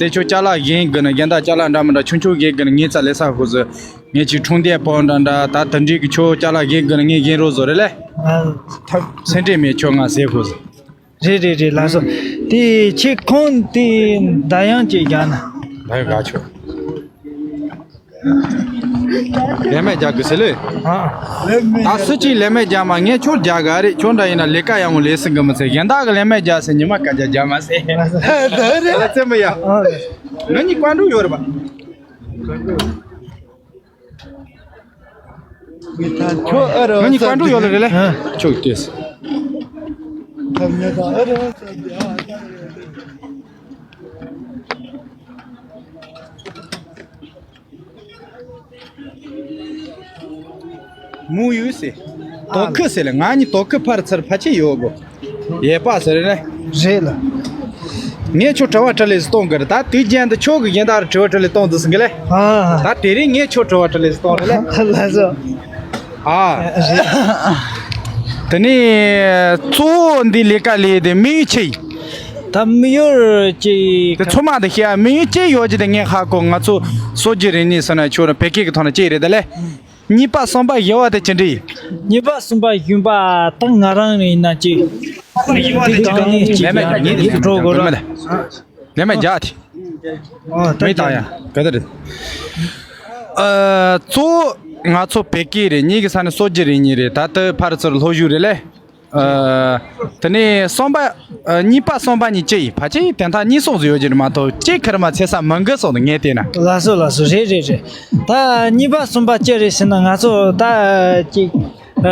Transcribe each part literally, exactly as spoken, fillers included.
དེ་ཁྱོད་ཅ་ལག་གཞན་གི་ནི་རྒན་བདག་ཅ་ལག་འདྲ་མི་འདྲ་ཆུང་ཆུང་གཞན་གི་ནི་ངའི་རྩ་ལས་ས་ཧུ་ཟི། ངས་ཅིག་འཁྲུངས་ལྡན་པོ་འདྲ་འདྲ་ད་དེ་འདྲའི་གི་ཁྱོད་ཅ་ལག་གཞན་གི་ནི་ངས་གཞན་རོགས་བཟོ་རེད་ལེ། ཨ། ཐབས། སེམས་ཁྲལ་མེད་ཁྱོད་ང་ཟེར་ཧུ་ཟི། རེད་རེད་རེད། ལགས་སོ། དེ་ཁྱེད་ཁོང་དེ་ད་ཡང་ཅིག་རྒྱག་ན། ད་ཡང་དགའ་ཆོག་ལས་མེད་རྒྱག་གི་ཟེར་ལེ། ཨ། ད་སུ་གཅིག་ལས་མེད་རྒྱག་མ་ངས་ཁྱོད་རྒྱག་ག་རེད། ཁྱོད་འདྲ་ཡིན་ན་ལས་ཀ་ཡག་མོ་ལས་སྲིད་གི་མི་ཚེ་གཞན་དག་གི་ལས་མེད་རྒྱག་ཟེར་ཉི་མ་སྐད་ཆ་རྒྱག་མ་ཟེར། ད་རེད། ད་ཚེ་མི་ཡ། ཨ། ང་གཉིས་བཀའ་འགྲུལ་ཡོད་རེད་པ། ཁྱོད་ཨ་རོ་ང་གཉིས་བཀའ་འགྲུལ་ཡོད་ལ་རེད་ལེ། ཨ། ཁྱོད་ལྟོས། ཐབས་ཉེས་དང་ཨ་རོ། མུ་ཡུ་སེ། དོ་ཁུ་སེ་ལ་ང་གཉིས་དོ་ཁུ་ཕར་ཚུར་ཕ་ཆེ་ཡོད་གོ། ཡེ་པ་ཟེར་རེད། རེད་ལ། ངས་ཁྱོད་དྲི་བ་དྲི་ལེ་ཟི་གཏོང་གི་རེད། ད་དུས་རྒྱན་དུ་ཁྱོད་ཀྱི་རྒན་དར་དྲི་བ་དྲི་ལེ་གཏོང་དུ་སོང་གི་ལེ། ཨ། ད་དེ་རིང་ངས་ཁྱོད་དྲི་བ་དྲི་ལེ་ཟི་གཏོང་རེད་ལེ། ལགས་སོ། ཨ། རེད། དེ་ནས་གཙོ་བོ་འདི་ལས་ཀ་ལས་དེ་དམིགས་ཡུལ་ཆི་ཡིན། ད་དམིགས་ཡུལ་ཅི། དེ་ཚོ་མ་དེ་ཤེས་ཨ། དམིགས་ཡུལ་ཅི་ཡོད་ཀྱི་དེ་ངས་ཧ་གོ། ང་ཚོ་སྲོལ་རྒྱུན་རིག་གནས་ཟེར་ན་ཁྱོད་རང་བོད་སྐད་ཀྱི་ཐོག་ནས་ཅི་རེད་ད་ལེ། གཉིས་པ་གསུམ་པ་བཞི་བ་དེ་ཅི་འདྲ་ཡིན། གཉིས་པ་གསུམ་པ་བཞི་པ་ད་ང་རང་ཡིན་ན་ཅི། དེ་གང་ནས་ཅི་ལས་མེད་ཀྱང་ངེས་ཀྱི་འགྲོ་དགོས་ར། ལས་མེད་རྒྱག་དེ། ཨོ་ད་མེད་དང་ཡ་ག་དེ་རེད། ཨ། གཙོ་བོ་ང་ཚོ་བོད་སྐད་རེད། གཉིས་ཀྱི་ས་ནས་སྲོལ་རྒྱུན་རིག་གནས་རེད། ད་ལྟ་ཕར་ཚུར་སློབ་ཞུགས་རེད་ལེ། ཨ། དེ་ནས་གསུམ་པ། ཨ། གཉིས་པ་གསུམ་པ་གཉིས་ཅི་ཡིན། ཕལ་ཆེར་དེ་དག་གཉིས་གསུངས་སུ་ཡོད་ཀྱི་རེད་མ་གཏོགས་ཅི་ཁེར་མ་ཚེ་ས་མི་འགི་སོང་དུ་ངས་བལྟས་ན། ལགས་སོ་ལགས་སོ། རེད་རེད་རེད། ད་གཉིས་པ་གསུམ་པ་ཅི་རེད་ཟེར་ན་ང་ཚོ་ད་ཅིག་ཨ།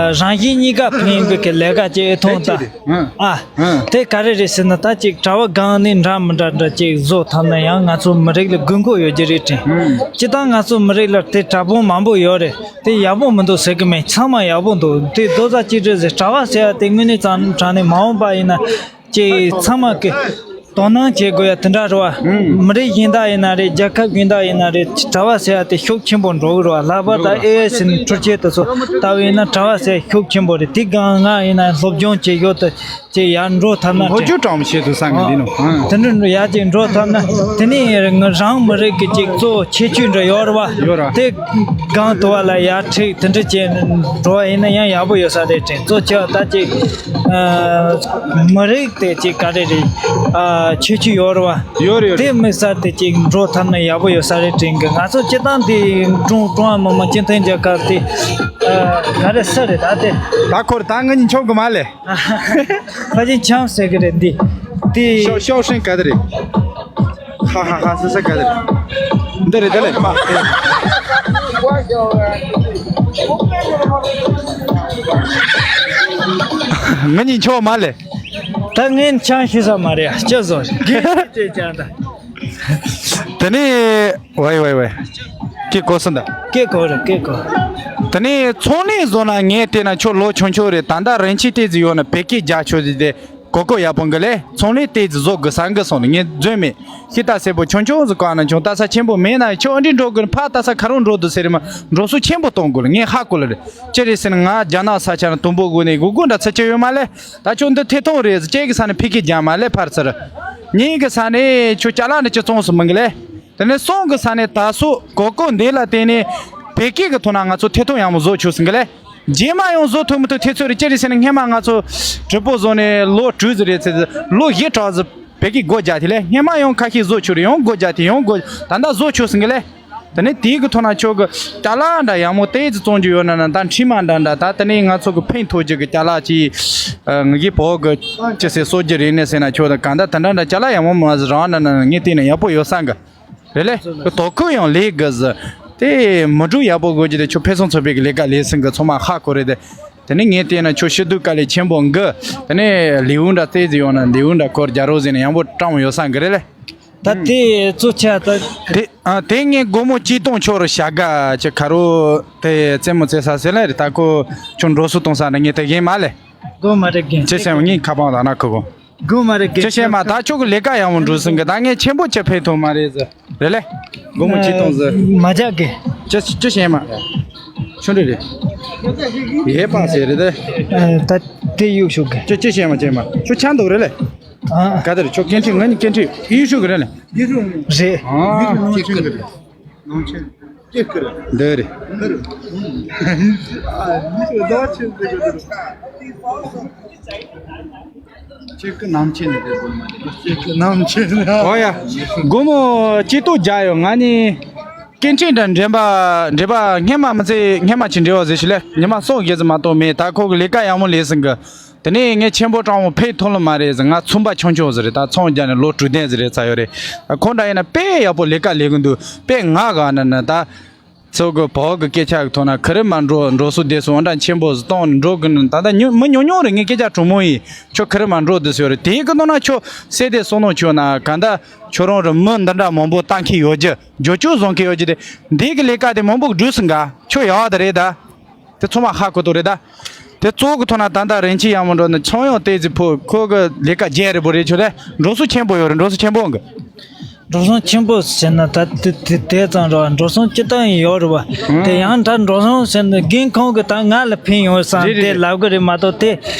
རང་བཞིན་གཉིས་ཀ་ཕན་ཡོན་གྱི་ལས་ཀ་ཅིག་ཨེ་ཐོང་ད། ཨ། ཨ། དེ་ག་རེ་རེད་ཟེར་ན་ད་ཅིག་གྲྭ་པ་སྒང་ནས་འདྲ་མི་འདྲ་འདྲ་ཅིག་བཟོ་ཐུབ་ན་ཡང་ང་ཚོ་མི་རིགས་ལ་དགོས་མཁོ་ཡོད་ཀྱི་རེད་དྲན། སྤྱིར་བཏང་ང་ཚོ་མི་རིགས་ལ་དེ་དྲག་དཔུང་མང་པོ་ཡོད་རེད། དེ་ཡག་པོ་མི་འདུག་ཟེར་གི་མེད། ཚང་མ་ཡག་པོ་འདུག་དེ་རྡོག་རྩ་གཅིག་སྒྲིལ་ཟེར་གྲྭ་པ་ཟེར་བ་དེ་དངོས་གནས་ཙང་དྲང་ནས་མ་འོངས་པ་ཡིན་ན་ཅིག་ཚང་མ་གི་དོ་སྣང་བྱེད་དགོས་ཡ་དེ་འདྲ་རེད་བ། ཨུམ། མི་རིགས་གཞན་དག་ཡིན་ན་རེད། རྒྱལ་ཁབ་གཞན་དག་ཡིན་ན་རེད། གྲྭ་པ་ཟེར་བ་དེ་ཤུགས་ཆེན་པོ་འགྲོ་གི་རེད་བ། ལྷག་པར་དུ་ཨེ་ཨེ་སི་ནི་འཕྲུལ་ཆས་དེ་ཚོ་ལྟ་བུ་ཡིན་ན་གྲྭ་པ་ཟེར་ཤུགས་ཆེན་པོ་རེད། དེ་སྒང་ང་ཡིན་ན་སློབ་སྦྱོང་བྱེད་ཡོད་དུ་ཅིག་ཡར་འགྲོ་ཐབས་ན་འོ་དྲན། ཇོ་གྲོང་བཤད་དུ་སང་གི་འདི་ནོ། ཨ། དེ་འདྲ་ཡར་ཅིག་འགྲོ་ཐབས་ན་དེ་ནས་ང་རང་མི་རིགས་ཀྱི་ཅིག་གཙོ་ཁྱད་ཆོས་འདྲ་ཡོད་རེད་བ། ཡོད་ར། དེ་སྒང་དུ་བ་ལ་ཡར་ཁྲིད་དེ་འདྲ་བྱས་འགྲོ་བ་ཡིན་ན་ཡང་ཡག་པོ་ཡོད་ས་རེད་དྲན། གཙོ་ཆེ་བ་ད་ཅིག་ཨ། མི་རིགས་དེ་ཅིག་ག་རེ་རེད། ཨ། ཁྱད་ཆོས་ཡོད་རེད་བ། ཡོད་རེད་ཡོད་རེད། དེ་དམིགས་བསལ་དེ་ཅིག་འགྲོ་ཐབས་ན་ཡག་པོ་ཡོད་ས་རེད་དྲན་གི། ང་ཚོ་སྤྱིར་བཏང་དེ་ཀྲུང་ཀྲུང་ཧྭ་མི་དམངས་སྤྱི་མཐུན་རྒྱལ་ཁབ་དེ་ཨ། ག་རེ་ས་རེད་ད་དེ། ད་འཁོར་ད་ང་གཉིས་འཆམ་གི་མ་ལེ། ཕ་ཆེན་ཆང་ཟེར་གི་རེད་འདི། དེ། ཤའོ་ཤའོ་ཧྲེང་ག་དེ་རེད། ཧ་ཧ་ཧ་ཟེར་ས་ག་དེ་རེད། འདི་རེད་དེ་ལེ། ང་གཉིས་འཆམ་མ་ལེ། ད་ངས་ཆང་ཤི་ས་མ་རེད། ཅི་བཟོ་རེད། དེ་ནས་ཝའི་ཝའི་ཝའི། ཀེ་གོ་སོང་ད། ཀེ་གོ་རེད་ཀེ་གོ། དེ་ནས་ཚོང་ལས་བཟོ་ན་ངས་བལྟས་ན་ཁྱོད་ལོ་ཆུང་ཆུང་རེད། ད་ལྟ་རིན་ཆེན་ཏོག་ཙམ་ཡོད་ན་བོད་སྐད་རྒྱག་ཆོག་ཟེར་ཏེ། གོ་གོ་ཡག་པོ་འགི་ལེ། ཚོང་ལས་ཏོག་ཙམ་བཟོ་དགོས་ས་འགི་སོང་ནས་ངས་འཛོལ་མེད། ཤི་ད་སེ་པོ་ཆུང་ཆུང་ཟིག་ག་ན་ཆུང་ད་ས་ཆེན་པོ་མེད་ན་ཁྱོད་ཨ་འདྲི་འགྲོ་དགོས་ན་ཕ་ད་ས་ཁ་རུང་འགྲོ་འདུག་ཟེར་རེད་མ། འགྲོ་སོ་ཆེན་པོ་གཏོང་དགོས་ལ་ངས་ཧ་གོ་ལ་རེད། ཅི་རེད་ཟེར་ན་ང་རྒྱ་ནག་ས་ཆ་ན་དུམ་བུ་དགོས་ནས་སྒུག་སྒུག་འདྲ་ཚ་ཆེ་ཡོད་མ་ལེ། ད་ཁྱོད་འདི་ཐེ་ཐོང་རེད་ཟེར་ཅེ་གི་ས་ནས་ཕི་གི་རྒྱ་མ་ལེ་ཕར་ཚུར། ཉིན་གི་ས་ནས་ཁྱོད་ཅ་ལག་འདི་ཅི་བཙོང་སོང་མི་འགི་ལེ། དེ་ནས་སོང་གི་ས་ནས་ད་སོ་གོ་གོ་འདི་ལ་བརྟེན་ནས་བོད་སྐད་ཀྱི་ཐོག་ན་ང་ཚོ་ཐད་གཏོང་ཡག་མོ་བཟོ་ཆོག་ཟིན་གི་ལེ། རྗེས་མ་ཡང་བཟོ་ཐུབ་མི་ཐུབ་ཐེ་ཚོད་རེ་ཅི་རེད་ཟེར་ན་སྔས་མ་ང་ཚོ་གྲི་པོ་བཟོ་ནས་ལོ་དྲུག་ཙམ་རེད་ཚེ་ལོ་བཞི་གྲགས་ཙམ་བོད་སྐད་སྒོ་རྒྱག་དེ་ལས་སྔས་མ་ཡང་ཁ་ཤས་བཟོ་ཆོག་རེད། ཡང་སྒོ་རྒྱག་དེ་ཡང་སྒོ་ད་ལྟ་བཟོ་ཆོག་ཟིན་གི་ལེ། དེ་ནས་དེའི་གི་ཐོག་ན་ཁྱོད་གི་ཅ་ལག་འདྲ་ཡག་མོ་ཏོག་ཙམ་བཙོང་རྒྱུ་ཡོད་ན་ན་ད་འཕྲིན་མ་འདྲ་འདྲ་ད་དེ་ནས་ང་ཚོ་གི་ཕན་ཐོགས་རྒྱུ་གི་ཅ་ལག་ཅིག་ངི་གི་བོད་གི་ཅི་ཟེར་སྲོལ་རྒྱུན་རིག་གནས་ཟེར་ན་ཁྱོད་ད་གང་ད་དེ་འདྲ་འདྲ་ཅ་ལག་ཡག་མོ་མ་ཟེར་རང་འདྲ་ན་ངས་བལྟས་ན་ཡག་པོ་ཡོད་ས་གི། རེད་ལེ། དོ་ཁུར་ཡང་ལས་དགོས་ཟེར། དེ་མི་འགྲོ་ཡག་པོ་དགོས་ཀྱི་དེ་ཁྱོད་ཕེ་སོང་ཚོ་པའི་གི་ལས་ཀ་ལས་ཟིན་གི་ཚང་མ་ཧ་གོ་རེད་དེ། དེ་ནས་ངས་བལྟས་ན་ཁྱོད་ཤི་སྡུག་དཀའ་ལས་ཆེན་པོ་འགི། དེ་ནས་ལེའུ་འདྲ་རྩེ་ཟིན་ཡོང་ན་ལེའུ་འདྲ་སྐོར་རྒྱ་རོགས་ཟིན་ན་ཡང་པོ་སྤྲང་ཡོད་ས་འགི་རེད་ལེ། ད་དེ་གཙོ་ཆེ་ད། དེ་ཨ་དེ་ངས་སྒོར་མོ་གཅིག་སྟོང་ཁྱོད་རུ་བྱ་དགའ་ཅི་ཁ་རོ་དེ་རྩེད་མོ་རྩེ་ས་ཟེར་ལེ་རེད། ད་ཁོ་ཁྱོད་འགྲོ་སོ་གཏོང་ས་འདྲ་ངས་དེ་གཞན་མ་ལེ། སྒོར་མ་རེད་རྒན། ཅི་བྱས་ངས་ཁ་པང་ད་ན་ཁུ་གོ། སྒོར་མ་རེད་རྒན། ཅི་བྱས་མ་ད་ཁྱོད་ཀྱི་ལས་ཀ་ཡག་མོ་འགྲོ་སོང་གི་ད་ངས་ཆེན་པོ་ཅི་ཕན་ཐོགས་མ་རེད་ཟེར། རེད་ལེ། སྒོར་མོ་གཅིག་སྟོང་ཟེར། མ་རྒྱག་གི། ཅི་ཅི་བྱས་མ། ཆུང་འདྲི་རེད། ཡེ་པ་ཟེར་རེད་དེ། ད་དེ་གཡུག་ཤོག་གི། ཅི་ཅི་བྱས་མ་བྱས་མ་ཁྱོད་ཆང་འདུག་རེད་ལེ། ཨ། ག་དེ་རེད། ཁྱོད་སྐད་འཕྲིན་ང་གཉིས་སྐད་འཕྲིན་ཡིད་ཤུགས་གི་རེད་ལ། རེད། ཨ། འདི་རེད། ཨོ་ཡ། སྒོར་མོ་གཅིག་སྟོང་བརྒྱབ་ཡོད། ང་ནི་སྐད་འཕྲིན་དང་འགྲེམས་པ་འགྲེམས་པ་སྔན་མ་མི་ཚེ་སྔན་མ་ཅིག་འབྲེལ་བ་ཟེར་ཞིག་ལས་ཉི་མ་སོང་བརྒྱད་ཙམ་མ་གཏོགས་མེད། ད་ཁོ་གི་ལས་ཀ་ཡག་མོ་ལས་ཟིན་གི། དེ་ནས་ངས་ཆེན་པོ་སྤྲང་བོ་ཕེབས་ཐུབ་ལ་མ་རེད་ཟེར། ང་ཚོང་པ་ཆུང་ཆུང་ཟིག་རེད། ད་ཚོང་རྒྱག་ནས་ལོ་དྲུག་བདུན་ཟིག་རེད་ཚར་ཡོད་རེད། ཁོ་འདྲ་ཡིན་ན་དཔེ་ཡག་པོ་ལས་ཀ་ལས་གི་འདུག་དཔེ་ང་ག་ན་ན་ད་ཚོ་གི་བོད་གི་སྐད་ཆ་གི་ཐོག་ན་ཁི་རི་མ་འགྲོ་འགྲོ་སུ་བསྡད་སོང་འདྲ་ཆེན་པོ་ཟིག་གཏོང་ནས་འགྲོ་གི་ནི། ད་ལྟ་ཉུ་མི་ཉུང་ཉུང་རེད། ངས་སྐད་ཆ་གྲུང་མོ་ཡིན། ཁྱོད་ཁི་རི་མ་འགྲོ་བསྡད་སོ་རེད། དེའི་གི་ནང་ན་ཁྱོད་སེ་དེ་སོང་ནོ་ཁྱོད་ན་ག་འདྲ་ཁྱོད་རང་རེད། མི་འདི་འདྲ་མང་པོ་ལྟ་མཁན་ཡོད་རྒྱུ། རྒྱུ་ཅུ་བཟང་གི་ཡོད་རྒྱུ་དེ། འདི་གི་ལས་ཀ་དེ་མང་པོ་གི་འགྲུབ་སོང་ག་ཁྱོད་ཡག་ད་རེད་ད། དེ་ཚང་མ་ཧ་གོ་ཐུབ་རེད་ད། དེ་གཙོ་གི་ཐོག་ན་ད་ལྟ་རིན་ཆེན་ཡག་མོ་འགྲོ་ནི་ཚོང་ཡང་ཏོག་ཙམ་ཕོ་ཁོ་གི་ལས་ཀ་རྒྱས་རེད་པོ་རེད། ཁྱོད་རེད། འགྲོ་སོང་ཆེན་པོ་ཡོད་རེད། འགྲོ་སོང་ཆེན་པོ་འགི། འགྲོ་སོང་ཆེན་པོ་ཟེར་ན་ད་དེ་དེ་དེ་ཙམ་རེད་བ། འགྲོ་སོང་སྤྱིར་བཏང་ཡང་ཡོད་རེད་བ། དེ་ཡང་ད་འགྲོ་སོང་ཟེར་ན་རྒན་ཁོང་གི་ད་ང་ལ་ཕན་ཡོང་བསམ་རེད་རེད་དེ་རེད། ལབ་གི་རེད་མ་གཏོགས་དེ་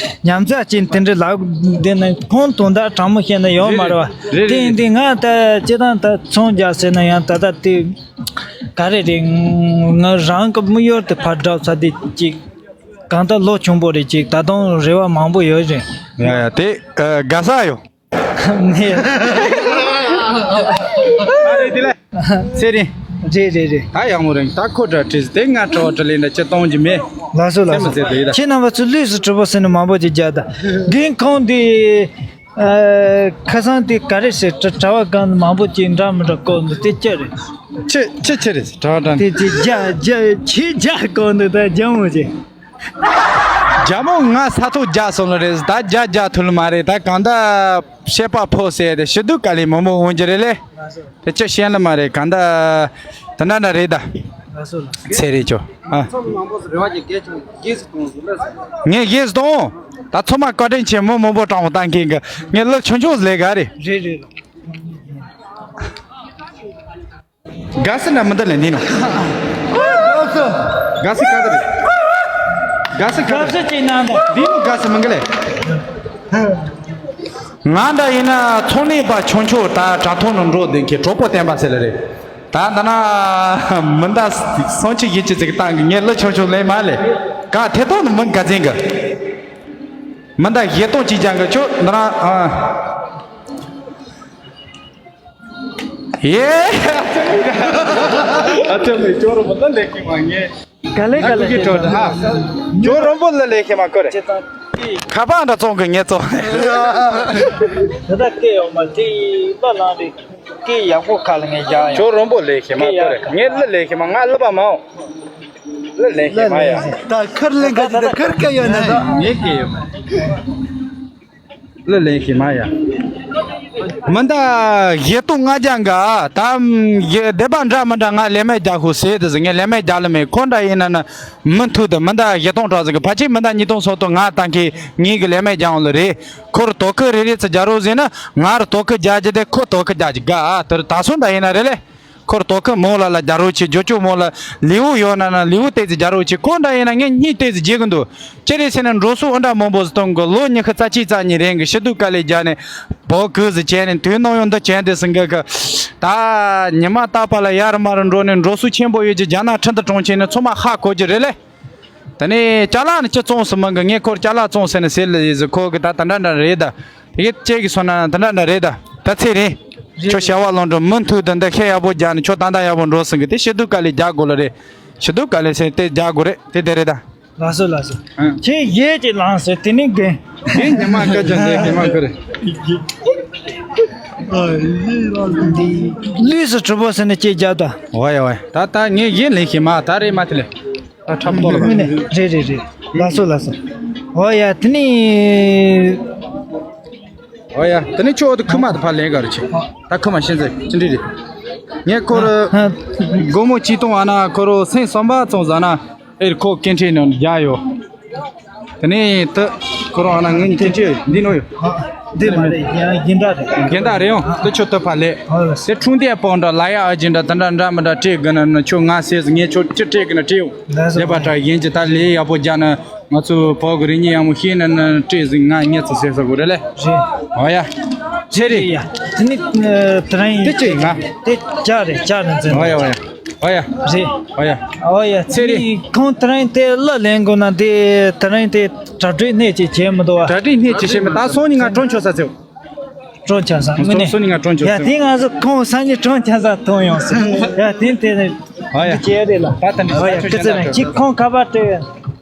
ཉམས་ཚགས་ཅན་དེ་འདྲ་ལབ་དེ་ནི་ཁོང་དོན་དག་དྲང་མོ་བཤད་ན་ཡོད་མ་རེད་བ། རེད་དེ་རེད་ཡིན་དུས་ང་ད་སྤྱིར་བཏང་ད་ཚོང་རྒྱག་ཟེར་ན་ཡང་ད་ལྟ་དེ་ག་རེ་རེད། ང་རང་གི་དམིགས་ཡུལ་དེ་ཕར་འགྲོ་ས་དེ་ཅིག་གང་ལྟར་ལོ་ཆུང་པོ་རེད། ཅིག་ད་དུང་རེ་བ་མང་པོ་ཡོད་རེད། ཡ་ཡ་དེ་ཨ་དགའ་ས་ཡོད། ནས། ཨ་རེད་དེ་ལས། ཚེ་རིང་། རེད་རེད་རེད། ད་ཡག་མོ་རེད། ད་ཁོ་འདྲ་བྲིས་དེ་ང་དྲི་བ་དྲི་ལན་འདྲ་ཅི་གཏོང་རྒྱུ་མེད། ལགས་སོ་ལགས་སོ། ཁྱེད་རྣམ་པ་ཚོ་ལུས་སུ་གྲུབ་པོ་ཟེར་ནས་མང་པོ་ཅིག་རྒྱག་ད། རྒན་ཁོང་འདི། ཨ། ཁ་སང་དེ་ག་རེ་ཟེར་གྲ་གྲྭ་བ་གང་མང་པོ་ཅིག་འདྲ་མི་འདྲ་བཀོད་འདུག་དེ་ཅི་རེད། ཅི་ཅི་ཅི་རེད་གྲྭ་བ་གང་། དེ་ཅི་རྒྱ་རྒྱ་ཁྱི་རྒྱ་བཀོད་འདུག་ད་རྒྱ་མོ་ཅིག་རྒྱ་མོ་ང་ས་ཐོག་རྒྱ་སོང་ལ་རེད། ད་རྒྱ་རྒྱ་ཐུབ་ལ་མ་རེད། ད་གང་ལྟར་བཤད་པ་ཕོ་ཟེར་དེ་ཕྱི་སྡུག་དཀའ་ལས་མང་པོ་འོང་རྒྱུ་རེད་ལེ། དེ་ཅི་བཤད་ལ་མ་རེད། གང་ལྟར་དེ་འདྲ་འདྲ་རེད་ད། ལགས་སོ་ལགས། ཚེ་རིང་ཅོ། ཨ། ཚོགས་མང་པོ་རེ་བ་ཅིག་གལ་ཆུང་རྗེས་སུ་གཏོང་ཟེར་ལ། ངས་རྗེས་སུ་གཏོང་། ད་ཚང་མ་བཀའ་དྲིན་ཆེ། མི་མང་པོ་དྲང་བོ་བཏང་མཁན་གི་ངས་ལོ་ཆུང་ཆུང་ལས་ག་རེད། རེད་རེད། དགའ་སི་འདྲ་མི་འདི་ལས་འདི་ནོ། དགའ་སི་ག་དེ་རེད། དགའ་སི་ག་དེ་རེད། དགའ་སི་ཅིག་གནང་དང་། འདི་ནོ་དགའ་སི་མི་འགི་ལས། ང་འདྲ་ཡིན་ན་ཚོང་ལས་པ་ཆུང་ཆུང་ད་དྲ་ཐོག་ནང་འགྲོ་བསྡད་མཁན་གྲོགས་པོ་བསྟན་པ་ཟེར་ལ་རེད། ད་འདི་ན་མི་འདའ་སོང་ཆི་ཡིད་ཆི་ཟིག་བཏང་གི་ངས་ལོ་ཆུང་ཆུང་ལས་མ་ལས་ག་ཐེ་ཐོག་ནི་མི་འགའ་འཛིན་གི། མི་འདའ་བཞེས་སྟོང་གཅིག་ཀྱང་གི་ཆོ་འདི་ན་ཨ། ཡེ། ཨ་ཐེ་མི་ཅོ་རུ་མི་འདའ་ལས་ཀྱི་མ་ངས། ག་ལེ་ག་ལེ། ཅོ་རུ་མི་ལ་ལས་ཀྱི་མ་ཁོ་རེ། ཁ་པར་འདྲ་བཙོང་གི་ངས་བཙོང་། དེ་ད་སྐད་ཡོང་མ་དེ་ལ་ལང་རེད། སྐད་ཡག་པོ་ཁ་ལ་ངས་རྒྱག་ཡོང་། ཁྱོད་རོང་པོ་ལས་ཤེས་མ་ཁོ་རེད། ངས་གླུ་ལས་ཤེས་མ། ང་གླུ་པ་མ་འོང་། གླུ་ལས་ཤེས་མ་ཡ། ད་ཁར་ལེན་ག་ཅི་ད་ཁར་སྐད་ཡོད་ན་ད། ངས་སྐད་ཡོད་མ། གླུ་ལས་ཤེས་མ་ཡ། མི་འདའ་བཞེས་སྟོང་ལྔ་བརྒྱ་འགའ་ད་སྡེ་པ་འདྲ་མི་འདྲ་ང་ལས་མེད་རྒྱག་ཤོག་ཟེར་དུ་ཟེར། ངས་ལས་མེད་རྒྱག་ལ་མེད། ཁོ་འདྲ་ཡིན་ན་ན་མི་མཐུ་དུ་མི་འདའ་བཞེས་སྟོང་དྲག་ཟེར་གི། ཕལ་ཆེར་མི་འདའ་ཉིས་སྟོང་སོ་སྟོང་ང་བཏང་གི་ངའི་གི་ལས་མེད་རྒྱག་འོང་ལ་རེད། ཁོར་དོ་ཁུར་རེ་རེ་ཚ་རྒྱག་རོགས་ཟེར་ན་ང་ར་དོ་ཁུར་རྒྱག་རྒྱུ་དེ་ཁོ་དོ་ཁུར་རྒྱག་རྒྱུ་དགའ་ཨ། དེར་ད་སོང་ད་ཡིན་ན་རེད་ལེ། ཁོར་དོ་ཁུར་མོ་ལ་ལ་རྒྱག་རོགས་བྱེད། ཇོ་ཅོ་མོ་ལ་ལེའུ་ཡོད་ན་ན་ལེའུ་ཏེ་ཙི་རྒྱག་རོགས་བྱེད། ཁོ་འདྲ་ཡིན་ན་ངས་གཉིས་ཏེ་ཙི་རྒྱག་གི་འདུག་ཅི་རེད་ཟེར་ན་འགྲོ་སོང་ཨ་འདྲ་མང་པོ་ཟིག་གཏོང་གི། ལོ་ཉི་ཤུ་རྩ་གཅིག་རྩ་གཉིས་རིང་གི་ཕྱི་སྡུག་དཀའ་ལས་རྒྱག་ནས་བོ་གུ་ཟིག་བྱས་ནས་དུས་ནམ་ཡང་འདི་བྱས་འདི་ཟིན་གི་གི། ད་ཉི་མ་རྟག་པ་ལ་ཡར་མར་འགྲོ་ནས་འགྲོ་སོང་ཆེན་པོ་ཡོད་ཀྱི། རྒྱ་ནག་ཁྲིན་ཏུ་གྲོང་ཁྱེར་ནས་ཚང་མ་ཧ་གོ་གི་རེད་ལེ། དེ་ནས་ཅ་ལག་ནི་ཅི་བཙོང་སུ་མང་གི། ངས་ཁོར་ཅ་ལག་བཙོང་ཟེར་ནས་ཟེར་ལ་ཡིན་ཟེར། ཁོ་གི་ད་དེ་འདྲ་འདྲ་རེད་ད། དེ་གི་ཅེ་གི་སོང་ན་དེ་འདྲ་འདྲ་རེད་ད། ད་ཚེ་རིང་། རེད། ཁྱོད་བྱ་བ་ལོངས་འགྲོ་མུ་མཐུད་དུ་འདི་ཤེས་ཡག་པོ་རྒྱག་ནས་ཁྱོད་ད་ལྟ་ཡག་པོ་འགྲོ་སོང་གི། དེ་ཕྱི་སྡུག་དཀའ་ལས་རྒྱག་དགོས་ལ་རེད། ཕྱི་སྡུག་དཀའ་ལས་ཟེར་དེ་རྒྱག་དགོས་རེད། དེ་དེ་རེད་ད། ལགས་སོ་ལགས་སོ། ཨ། ཁྱེད་ཡས་ཀྱི་ལངས་ཟེར་དེ་ནི་རྒན། རྒན་ཉི་མ་སྐད་ཆ་འདི་རྒན་མ་ཁུར། ལུས་སུ་གྲུབ་པོ་ཟེར་ནས་ཅེ་རྒྱག་ད། ཝའི་ཝའི། ད་ད་ངས་ཡས་ལས་ཤེས་མ་ད་རེད་མ་དེ་ལས། ད་འཁྲབ་ཏོ་ལ་མ། རེད་རེད་རེད། ལགས་སོ་ལགས་སོ། ཨོ་ཡ་དེ་ནི། ཨོ་ཡ་དེ་ནི་ཁྱོད་དེ་ཁུ་མ་དེ་ཕར་ལེན་ག་རུ་ཆེ། ད་ཁུ་མ་ཤེས་ཚེ་ཅི་འདྲི་རེད། ངས་ཁོ་རུ། སྒོར་མོ་གཅིག་སྟོང་ཨ་ན་ཁོ་རུ་སེང་སོམ་པ་བཙོང་ཟ་ན་ཨེར་ཁོ་སྐད་འཕྲིན་ནང་རྒྱག་ཡོད། དེ་ནི་དེ་ཁོ་རུ་ཨ་ན་ངའི་སྐད་འཕྲིན་འདི་ནོ་ཡོད། འདི་མ་རེད། ཡང་རྒན་འདྲ་རེད། རྒན་འདྲ་རེད་ཡང་དེ་ཁྱོད་དེ་ཕར་ལེན། དེ་འཁྲུངས་ལྡན་པོ་འདྲ་ལ་ཡ་ཨ་ཅེ་འདྲ་དེ་འདྲ་འདྲ་མི་འདྲ་སྤྲད་གི་ན་ན་ཁྱོད་ང་ཟེར་ངས་ཁྱོད་ཅི་སྤྲད་གི་ན་སྤྲད་ཡོང་། ལས་པ་འདྲ་ཡིན་གྱི་ད་ལས་ཡག་པོ་རྒྱག་ན། ང་ཚོ་བོད་ཀྱི་རིག་གནས་ཡག་མོ་ཤེས་ན་ནི་སྤྲད་ཟིན། ང་ཉལ་ཚེ་ཟེར་ས་གོ་རེད་ལེ། རེད། ཨོ་ཡ། ཆེ་རེད། ཡ། དེ་ནི་དེ་རིང་དེ་ཅི་ཡིན་ང་། དེ་ཅག་རེད། ཅག་རེད་འཛིན། ཨོ་ཡ་ཨོ་ཡ། ཨོ་ཡ། རེད། ཨོ་ཡ། ཨོ་ཡ། ཨོ་ཡ། ཆེ་རེད། ཁོང་དེ་རིང་དེ་གླུ་ལེན་དགོས་ན་དེ་དེ་རིང་དེ་གྲ་སྒྲིག་སྣེ་གཅིག་བྱས་མི་འདུག་བ། གྲ་སྒྲིག་སྣེ་གཅིག་བྱས་མི་ད་སོང་ནི་ང་གྲོང་ཆོག་ས་ཚེ། གྲོང་ཆོག་ས་དངོས་གནས། སོང་ནི་ང་གྲོང་ཆོག་ཡ་ས། དེ་ང་ཚོ་ཁོང་སང་ཉིན་གྲོང་ཆོག་ས་ཐོན་ཡོང་ས། ཡ་དེ་དེ་ནི་ཨོ་ཡ། འདི་བྱས་རེད་ལ། ད་ད་ནི་ཨོ་ཡ། ད་ཁྱེད་ཚོ་ནི་ཁྱེད་ཁོང་ཁ་པར་སྤྲད་ཡ།